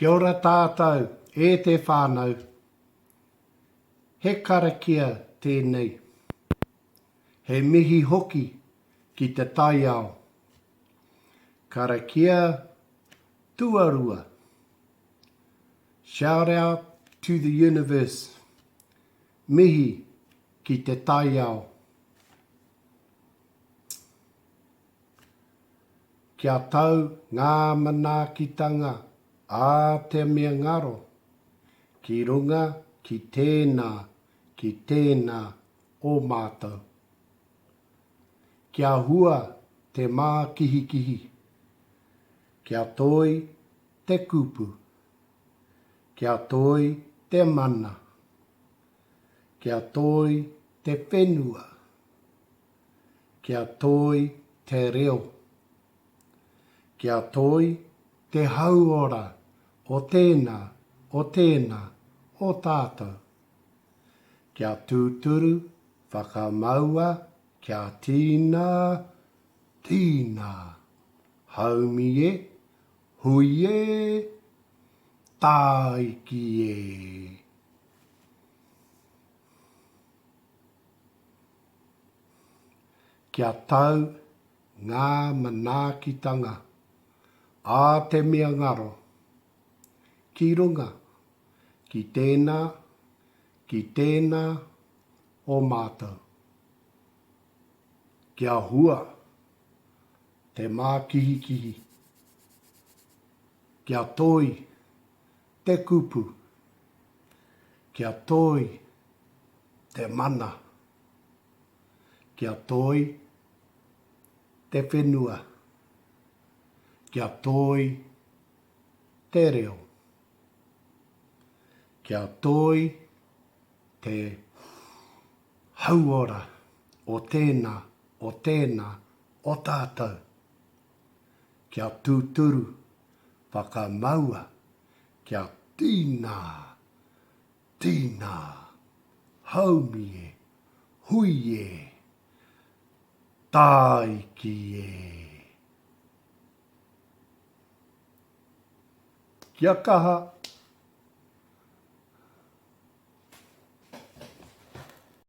Kia ora tātou, e te whānau. He karakia tēnei. He mihi hoki ki te taiao. Karakia tuarua. Shout out to the universe. Mihi ki te taiao. Kia tau ngā manaakitanga a te mea ngaro ki runga ki tēnā, ki tēnā o mātou. Kia hua te mākihikihi. Kia toi te kupu. Kia toi te mana. Kia toi te whenua. Kia toi te reo. Kia toi te hauora o tēnā, o tēnā, o tātou. Kia tūturu whakamaua kia tīnā, tīnā. Haumi e, hui e, tāiki e. Kia tau ngā manaakitanga a te mea ngaro ki runga ki tēnā, ki tēnā o mātou. Kia hua te mākihikihi, kia toi te kupu, kia toi te mana. Kia toi te whenua. Kia toi te reo. Kia toi te hauora o tēnā, o tēnā, o tātou. Kia tūturu whakamaua, kia tīnā, tīnā, haumi e, hui e, tāiki e. Kia kaha!